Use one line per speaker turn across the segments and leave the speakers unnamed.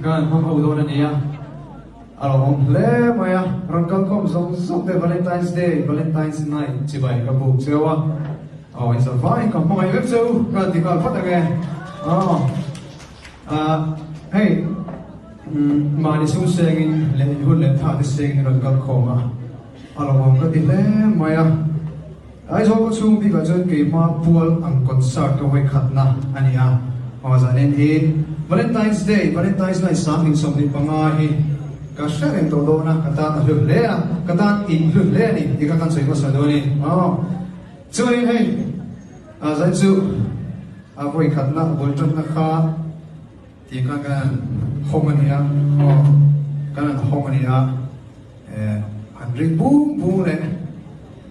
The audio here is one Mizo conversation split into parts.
Kan hmang ho dawn a nia, a lo awm hle mai a, rawn kal khawm zawng zawng te Valentine's Day, Valentine's Night chibai ka buk cheu a, aw in zavai ka hmangaih vek cheu ka han ti nghal phawt ange, aw ah hei mahni sum sengin leh in hun leh tha te sengin rawn kal khawm a, a lo awm ka ti hle mai a. Aizawl khaw chhung bikah chuan keimah pual ang concert ka hawi khatna a ni a, aw zanin hi Valentine's Day, Valentine's Night 2025 hi ka hre reng tawh dawn a, ka tan a hlu hle a, ka tan in hlu hle a ni tih kha kan sawi hmasa dawn a ni. Aw chuanin hei zan chu a vawi khatna a bul tanna kha tih khan kan han hawng a ni a, aw kan han hawng a ni a. Han ring bung bung leh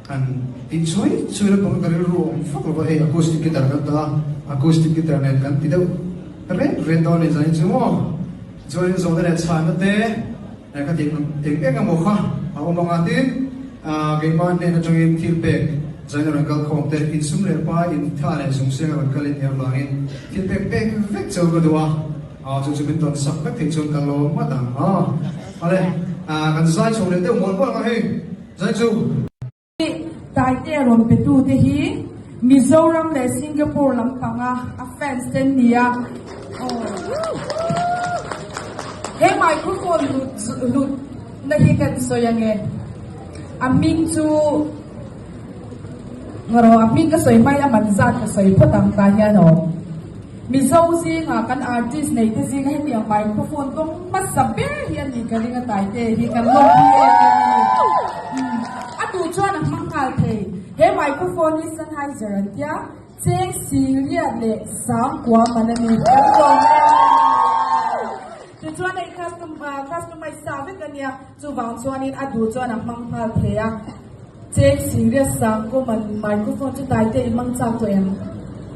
han tih chhui chhui lampang ka rilru a awm fak lova, hei acoustic guitar kan dah a, acoustic guitar nen kan ti deuh ret ret dawn a ni zanin chu maw? Chuanin zawhna leh chhanna te ka tih eng eng emaw kha a awm ang a, tin keimah hnen atangin thil pek zain a rawn kal khawm te, insum leh pa intha leh zungsiang a rawn kal in nih avangin thil pek pek vek cheu ka duh a. Aw chu chu min tawn sak vek thei chuan ka lawm ngawt ang aw. Awle kan zai chho leh deuh mual mual ang a hei zai chu.
Taite rawn pe tu te hi Mizoram leh Singapore lampanga a fans te an ni a. He microphone hlut hlut na hi kan sawi ange. A hming chu Ngarawh a hming ka sawi hmain a man zat ka sawi phawt ang tah hian aw. Mizo zingah kan artist nei te zinga hetiang microphone dawng hmasa ber hi a nih ka ring a Taite hi kan lawmpui em em a ni. A duh chuan a hmang nghal thei. He microphone hi Sennheiser an tia, cheng siriat leh sangkua man a ni. Kan lawm em em a ni. Tichuan hei customize sa vek a nia, chuvang chuanin a duh chuan a hmang nghal thei a. Cheng serious sang common microphone chu taite i hmang chak tawh em?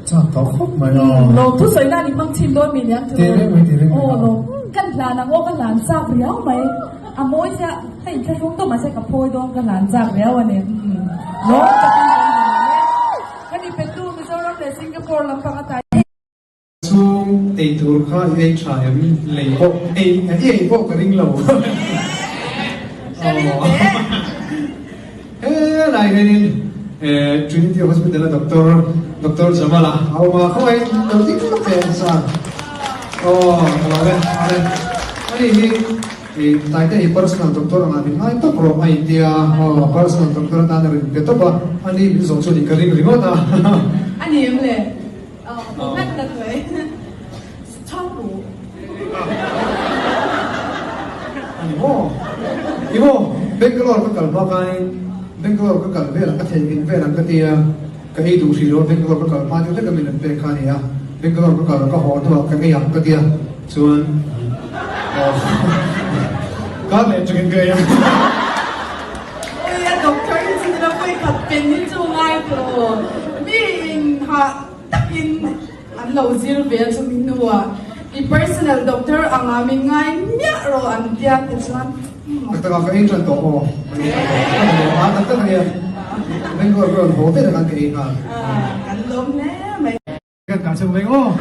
Chak tawh khawp mai a.
Lo thusawi nan i hmang chhin dawn mi niang chu.
Ti reng mai ti reng mai.
Aw lo kan hlan ang aw ka hlan chak riau mai. A mawi sia ka inthlahrung tawh mahse ka phawi dawn ka hlan chak riau a ni. Lawm takin kan hlan e. Ka ni petu Mizoram leh Singapore lampang a tai.
Chhung ei tur kha i ei tha em? Lei pawh ei i ei pawh ka ring lo. Helai hianin Trinity Hospital a doctor Doctor Jamal-a a awm a, khawngaih lo ding lawk teh ang sa. Aw ka lo e, ale. Ani hi Taite hi personal doctor anga min ngai tawp rawh a intia, aw personal doctor atan a rin pe tawp a, ani min zawh chu ni ka ring ringawt a.
Ani em le?
Ani maw? I maw? Bangalore ka kal hma khanin Bangalore ka kal velah ka theihnghilh vel ang ka ti a, ka ei duh hrih lo a, Bangalore ka kal hma deuh hlek a min an pek kha a ni a, Bangalore ka kal ka haw hnuah ka ei ang ka ti a, chuan kar leh tangin ka ei a.
Ui a doctor hi chu nila vawikhat pen hi chu ngai tawh mi in hah takin an lo zir ve a chumi hnuah i personal doctor anga min ngai miah rawh an tia te chuan
Tak takah ka ei tan tawh aw a tak tak ania Bangalore ka rawn haw vel ang ka ei nghal.
Kan lawm hle mai.
Kan kah cheu veng aw.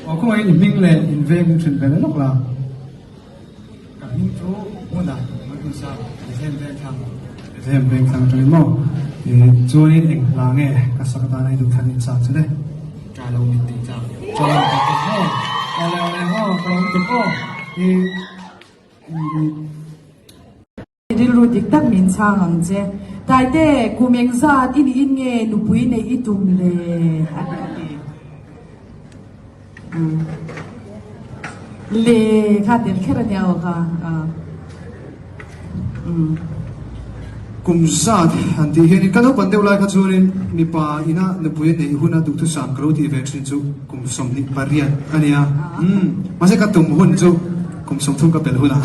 Aw khawngaih in hming leh in veng in hrilh ve lawk la.
Ka hming chu Hmuna Malhunsa Bethlehem Vengthlang.
Bethlehem Vengthlang atangin maw? Chuanin eng hla nge ka sak atana i duhthlan in chak chu le?
Cha lo mit tih chak.
Cha lo mit tih maw? Awle awle maw ka lo tuk aw. I
Rilru dik tak min chhang ang che. Taite, kum engzat i nih in nge nupui neih i tum le? A ti a ti. Le kha tel kher a nia aw kha.
Kum zat han tih hianin ka naupang deuh lai kha chuanin mipa ina nupui a neih huna duhthusam ka lo tih ve thin chu kum 28 a nia. Mahse ka tum hun chu kum 30 ka pel hunah.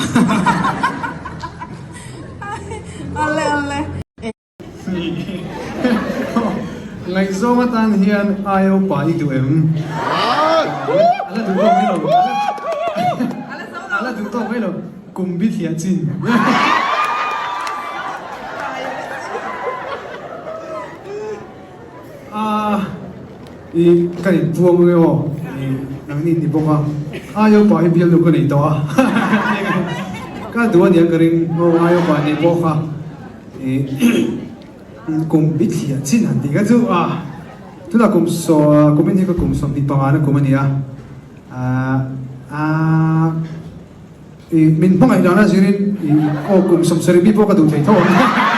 Ale ale.
Ngaihzawng atan hian aio pa i duh em? Ala duh tawk mai lo. Ala duh tawk mai lo. Kum bi thliah chin. A i ka in puang nge aw i nangni ni bawk a aio pa hi bialnu ka nei tawh a ka duh aniang ka ring aw aio pa nei pawh kha i kum bi thliah chin han tih kha chu a tunah kum saw kum in hi ka kum 25 na kum a ni a a i min hmangaih dan a zirin i aw kum 70 mi pawh ka duh thei tho ang.